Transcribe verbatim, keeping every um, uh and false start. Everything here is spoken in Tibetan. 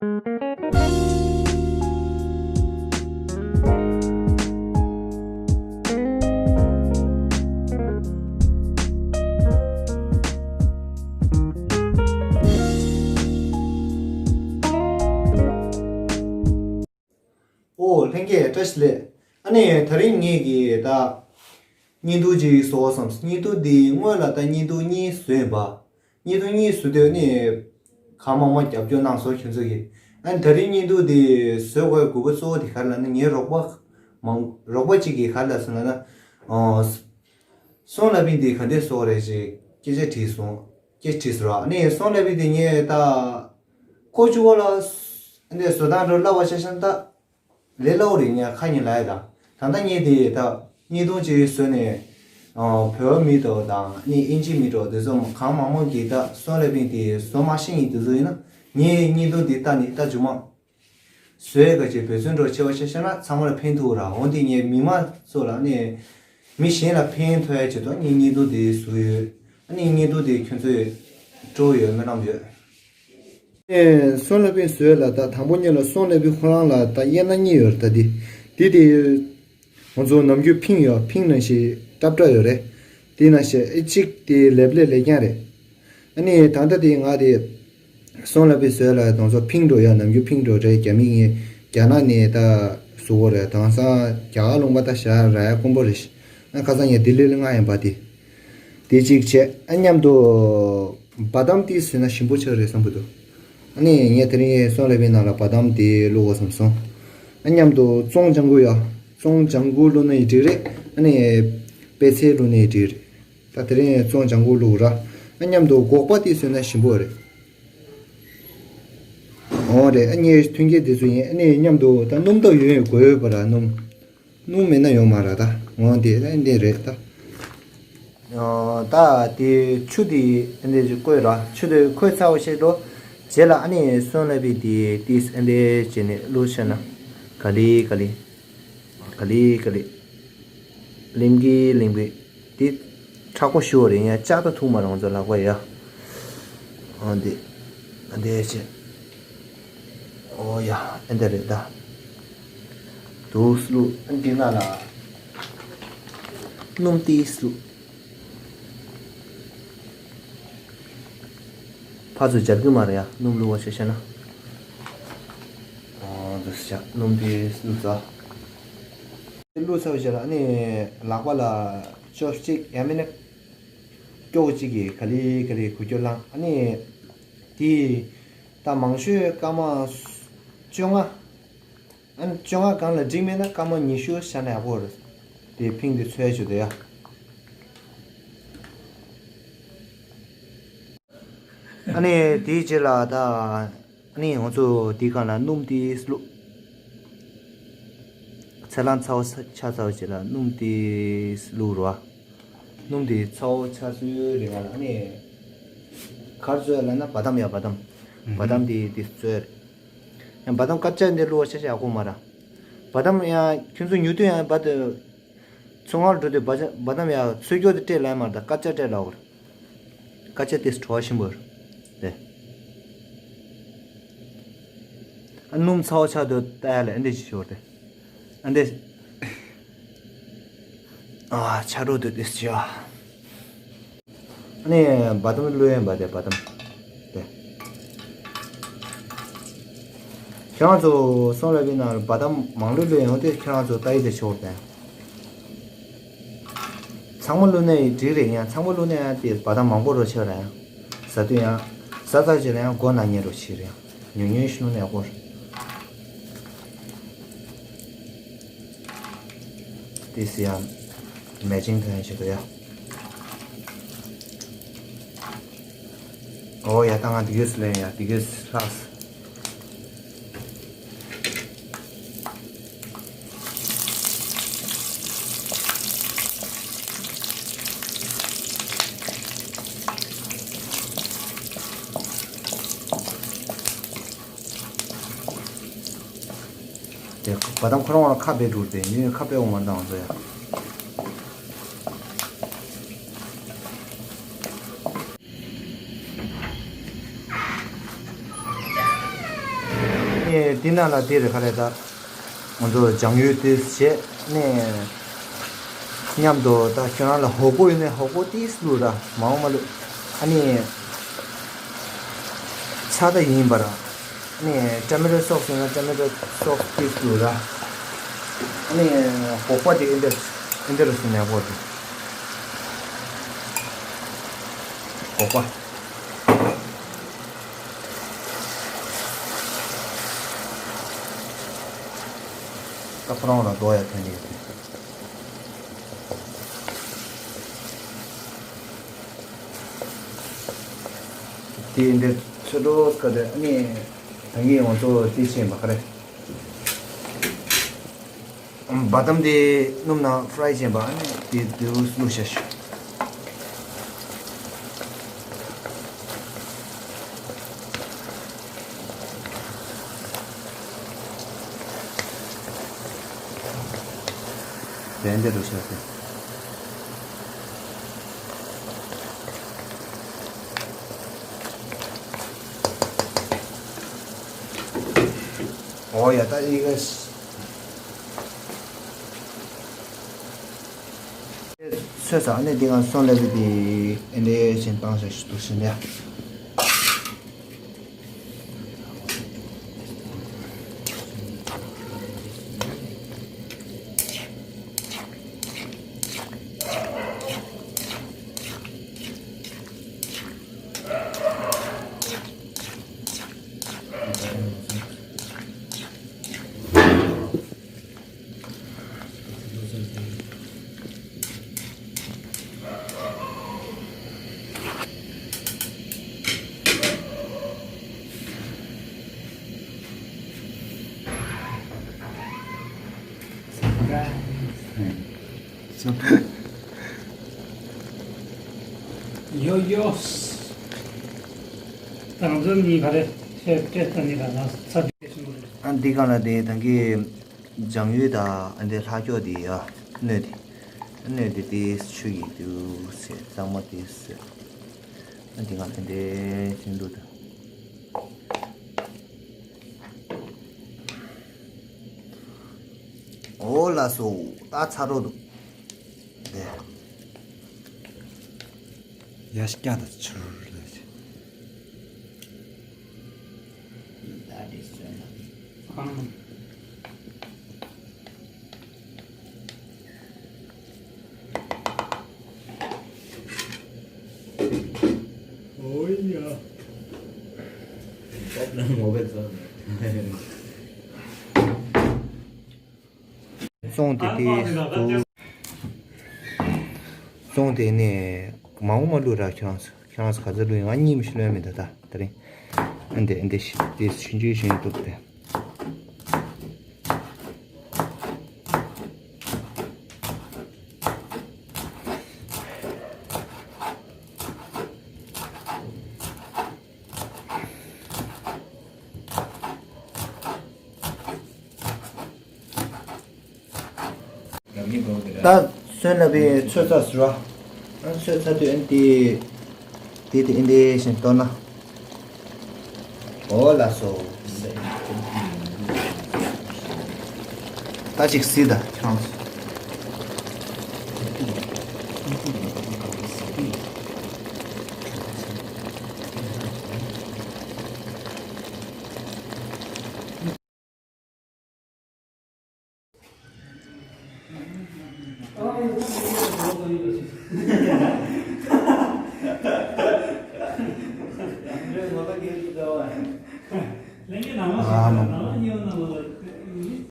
ཨོ་ལྷན་རྒྱས་བཀྲ་ཤིས་བདེ་ལེགས། ཨ་ནི་དེ་རིང་ངེད་ཀྱིས་ད་བརྙན་ཐུང་ཅིག་བཟོ་བསམ། བརྙན་ཐུང་འདི་སྔོན་ལ་ད་བརྙན་ཐུང་གཉིས་བཟོས་ཡིན་པ། བརྙན་ཐུང་གཉིས་བཟོས་དུས་ནི་གང་མང་མང་རྒྱབ་སྐྱོར་གནང་སོང་ཁྱོད་ཚོ་གིས། ཨ་ནི་དེ་རིང་བརྙན་ཐུང་འདི་བཟོ་དགོས་དགོས་པ་གཙོ་བོ་དེ་ག་རེ་ལབ་ན། ངའི་རོགས་པ་མང་རོགས་པ་གཅིག་གིས་ག་རེ་ལབ་སོང་ལབ་ན། ཨོ། སོང་ལབ་པིན་དེ་ག་འདྲས་བཟོ་རེད་ཅེས་སྐད་ཆ་དྲིས་སོང་། སྐད་དྲིས་སོང་ར། ཨ་ནི་སོང་ལབ་པིན་དེ་ངས་ད་ཁོ་བཅུ་བ་ལ་ཨ་ནི་བཟོ་སྟངས་འགྲོ་སླ་བ་ཆ་བཞག་ན་ད་ལས་སླ་བོ་རེད། ངས་ཁ་ཉིན་ལབ་ཡ་ད། ད་ལྟ་ངས་དེ་ད་བརྙན་ཐུང་ཅིག་བཟོས་ནས་ཨ་བོད་མི་དང་ད་ཨ་ནི་ཨིན་ཇི་མི་དང་དེ་ཚོ་གང་མང་མང་གིས་ད་སོང་ལབ་པིན་དེ་བཟོ་མ་ཤེས་མཁན་དེ་ཚོ་ཡིན་ན་ངས་བརྙན་ཐུང་དེ་ལྟ་ནས་ད་མཇུག་མ། བཟོས་ག་ཅིག་འབད་བརྩོན་འགྲོ་ཆེ་བ་ཆེ་ཤེ་ན་ཚང་མ་ལ་ཕན་ཐོགས་ར། འོན་ཏེ་ངས་མི་མང་ཚོ་ལ་ནི་མི་གཞན་ལ་ཕན་ཐོགས་ཡ་ཆེད་དུ་ངས་བརྙན་ཐུང་དེ་བཟོས་ཡོད། ཨ་ནི་བརྙན་ཐུང་དེ་ཁྱོད་ཚོས་སྤྲོ་ཡོད་སྨོན་ལམ་ཡོད། ཨེ་སོང་ལབ་པིན་བཟོས་ལ་ད་དང་པོ་ཉིད་ལ་སོང་ལབ་པིན་ཁོ་རང་ལ་ད་དབྱེ་ན་གཉིས་ཡོད་རེད། ད་དེ་དེ་དེ་ང་ཚོ་ནམ་རྒྱུན་ཕིང་ཡོད། ཕིང་ནང་བཞིན་སྲབ་སྲབ་ཡོད་རེད། དེ་ནང་བཞིན་ཨེ་གཅིག་དེ་ལེབ་ལེབ་ལེབ་རྐྱང་རེད། ཨ་ནི་ད་ལྟ་དེ་ང་དེ་སོང་ལབ་པིན་བཟོས་ལ་དང་ཚོ་ཕིང་འགྲོ་ཡ་ནམ་རྒྱུན་ཕིང་འགྲོ་རེད། རྒྱ་མི་ངས་རྒྱ་ནག་ནས་ད་བཟོ་བོ་རེད། དེང་སང་རྒྱ་གར་ལུང་པ་ད་ཞྭ་རག་ཡ་དཀོན་པོ་རེད། ཨ་ཁ་སང་ངས་ལྡི་ལི་ལ་མངགས་ཡིན་པ་དེ། དེ་གཅིག་བྱས། ཨ་མཉམ་དུ་བ་དམ་ཏིས་བཟོས་ན་ཞིམ་པོ་ཆགས་རེད་བསམ་གི་འདུག་ཨ་ནི་ངས་དེ་རིང་སོང་ལབ་པིན་ནང་ལ་བ་དམ་དེ་བླུག་དགོས་བསམ་སོང་། ཨ་མཉམ་དུ་ཙོང་ལྗང་གུ་ཡ། ཙོང་ལྗང་གུ་བླུག་ན་ཡི་འགྲིག་རེད། ཨ་ནི་པད་ཚལ་བླུག་ན་ཡི་འགྲིག་རེད། ད་དེ་རིང་ཙོང་ལྗང་གུ་བླུག་ར། ཨ་མཉམ་དུ་སྒོག་པ་དེ་བཟོས་ན་ཞིམ་པོ་རེད། འོ་རེད། ཨ་ངས་མཐུན་རྐྱེན་དེ་ཚོ་ཡིན། ཨ་ནི་མཉམ་དུ་ད་སྣུམ་ད་ཡོད་དགོས་ཡོད་པ་ར། སྣུམ། སྣུམ་མེད་ན་ཡོང་མ་ར་ད། འོ་དེ་ཨ་འདི་རེད་ད། ཨོ་ད་དེ་ཆུ་དེ་ཨ་འདི་ཅིག་བསྐོལ་ར། ཆུ་དེ་ཁོལ་ཚར་བ་ཞིག་འགྲོ། རྗེས་ལ་ཨ་ནི་སོང་ལབ་པིན་དེ་དེ་ཨ་འདི་བྱས་ནས་བླུགས་ཤེ་ན། ག་ལེ་ག་ལེ། ག་ལེ་ག་ལེ། ལིང་གི་ལིང་གི། དེ་མཁྲེགས་པོ་ཞུ་བ་རེད། ཡང་ལྕགས་ད་ཐུག་མ་རང་ཚོ་ལག་པ་ཡ། འོ་འདི། འདི་བྱས། ཨོ་ཡ། ཨ་འདི་རེད་ད། དུག་བླུགས། ཨ་འདི་ནང་ལ་སྣུམ་ཏིས་བླུགས། ཕར་ཚུར་འབྱར་གི་མ་རེད་ཡ། སྣུམ་བླུགས་པ་ཆ་བཞག་ན། ཨོ་འདི་བྱས། སྣུམ་ཏིས་བླུགས་ཚར། བླུགས་ཚར་བའི་རྗེས་ལ་ཨ་ནི་ལག་པ་ལ་ཅོབ་སི་ཊིག་ཡང་མིན་ན་ཀྱོག་གཅིག་གིས་ག་ལེ་ག་ལེ་འགུལ་སྐྱོད་བླངས། ཨ་ནི་དེ་ད་མང་ཤོས་སྐར་མ་བཅོ་ལྔ། ཨ་ནི་བཅོ་ལྔ་སྒང་ལ་འགྲིག་མེད་ན་སྐར་མ་ཉི་ཤུ་བཞག་ན་ཡག་པོ་རེད། དེ་ཕིང་དེ་ཚོས་བྱེད་དུ་ཡ། ཨ་ནི་དེའི་རྗེས་ལ་ད་ཨ་ནི་ང་ཚོ་དེའི་སྒང་ལ་སྣུམ་དེ་བླུགས། ཚལ་སླང་ཚ་བོ་ཆགས་ཚར་བའི་རྗེས་ལ་སྣུམ་དེ་བླུགས་རོ། སྣུམ་དེ་ཚ་བོ་ཆགས་ཚར་རེད་བ་ལ། ཨ་ནི་ག་རེ་བཟོས་ལབ་ན་བ་དམ་ཡ། བ་དམ། བ་དམ་དེ་དེ་བཟོས་རེད། ཡང་བ་དམ་དཀར་ཆ་འདི་བླུགས་པ་ཆ་ཆ་ཡག་པོ་མ་རེད། བ་དམ་ཡང་ཁྱོད་ཚོ་ཉོ་དུས་ཡང་བ་དེ། ཚོང་ཁང་འགྲོ་དུས་བ་ཆ་བ་དམ་ཡ་ཚོས་སྐྱོ་དེ་སྤྲད་ལ་མ་རེད། ད་དཀར་ཆ་སྤྲད་ལ་འོར། དཀར་ཆ་དེ་བྲོ་བ་ཞིམ་པོ་རེད། དེ། ཨ་སྣུམ་ཚ་བོ་ཆགས་དུས་ལྟ་ཡ་ལ་ཨ་འདྲས་ཅིག་ཤོར་ཏེ། ཨ་འདྲས། ཨ་ཆ་རོགས་དུ་དེ་ཤོ། ཨ་ནི་བ་དམ་བླུགས་ཡིན་པ་དེ། བ་དམ་དེ། ཁྱེད་རང་ཚོ་སོང་ལ་བི་ན་བ་དམ་མང་ལོས་བླུགས་ཡོང་དེ། ཁྱེད་རང་ཚོ་ལྟ་ཡི་དེ་ཆོག་དེ། ཚང་མ་བླུགས་ནས་འགྲིག་རེད། ཡང་ཚང་མ་བླུགས་ནས་ཡང་དེ་བ་དམ་མང་པོ་རོ་ཆེ་ར། ཡང་ཟ་དུས་ཡང་ཟ་ཚར་རྗེས་ལ་ཡང་མགོ་ན་ཉེ་རོ་ཆེ་རེད། ཡང་ཉུང་ཉུང་ཞིག་བླུགས་ནས་ཡག་པོ་རེད། དེ་སི་ཡང་མེ་ཅིང་ཐོན་ཆེད་དུ་ཡ། ཨོ་ཡ། ད་ང་དེ་གས་ལེན་ཡ། དེ་གས་ལྷག་དེ་བ་དམ་ཁོ་རང་ཁ་བེ་འགྲོ་དེ་ཉོས་ཁ་བེ་འོང་མ་དང་ཚོ་ཡ། དེ་ནང་ལ་དེ་རེད་ག་རེད་ད། ང་ཚོ་ལྗང་ཡུ་ཏིས་བྱས་ནས། མཉམ་དུ་ད་ཁྱོད་རང་ལ་ཧོ་ཀོ་ཡོད་ནས་ཧོ་ཀོ་ཏིས་བླུགས་ར་མང་བོ་མ་བླུགས། ཨ་ནི། ཚྭ་ད་ཡིན་པ་ར། ཨ་ནི་ཊོ་མེ་ཊོ་སོ་སི་ཡོད་ན་ཊོ་མེ་ཊོ་སོ་སི་ཏིས་བླུགས་ར། ཨ་ནི། སྒོག་པ་དེ་ཨིན་དེ་ཨིན་དེ་རུ་སུ་ནས་སྒོག་དེ། སྒོག་པ། ད་ཁོ་རང་ལ་རྡོ་ཡ་ཐོན་ནས་ཡོད་དེ། དེ་འདིར་ཚོད་འགྲོ་སྐབས་དེ་ཨ་ནི་ད་གིན་ང་ཚོ་དེ་བྱས་པ་ག་རེ། བ་དམ་དེ་སྣུམ་ནང་ཕ་རའི་བྱས་པ་ཨ་ནི་དེ་དེ་རུ་བླུགས་བྱ་ཞུ། དེ་འདྲ་རུ་བྱས་ཏེ། ཨོ་ཡ་ད་ཨི་ག་སོས་ཙང་ཨ་ནི་འདི་ག་སོན་ལེ་བི་དེ་ཨེ་འདྲ་བཞིན་བཏང་བྱ་ཞུ་འདུག་ཟིན་ཡ། ཡོ་ཡོ། ད་ང་ཚོ་གཉིས་ག་རེ་བཤད་སྤྲད་ད་ནི་ག་ལ་ཚ་དྲོད་ཤིང་གོ་རེད། ཨ་འདི་གང་ལ་དེ་ད་གི། ལྗང་ཡུ་དང་ཨ་འདྲའི་ལྷག་ཀྱོག་དེ་ཡ་སྣོད་དེ། སྣོད་དེ་དེ་ཆུ་ཡིས་དུ་ཟེར་གཙང་མ་དེ་ཟེར། ཨ་འདི་ག་ཨ་འདྲའི་ཅན་དུ་དང་། ཨོ་ལ་སོ་ད་ཚ་རོ་འདུག་དེ། ཡ་སྐྱ་དང་ཆུར་ལ་ཞིག་བཙོང་དེ་དེ་བཙོང་དེ་ནས་མང་པོ་མ་བླུགས་ར་ཁྱེད་རང་ཚོ། ཁྱེད་རང་ཚོ་ག་ཚོད་ལོས་ཡིན་ང་གཉིས་མི་ཤི་ལོས་མི་འདུག་ད་དེ་རིང་། ཨ་འདི་ཨ་འདི་ཤི་དེ་ཆུང་ཆུང་ཞིག་འདུག་སྟེ། ད་སོན་ལ་བའི་ཚོད་ཚ་ཟེར་བ། ཚོད་ཚ་དུས་ཨན་ཏི། དེ་དེ་ཨིན་དེ་བཞིན་གཏོར་ན། ཨོ་ལ་སོ། ད་ཅིག་སི་ད་ཁྱོད་རང་།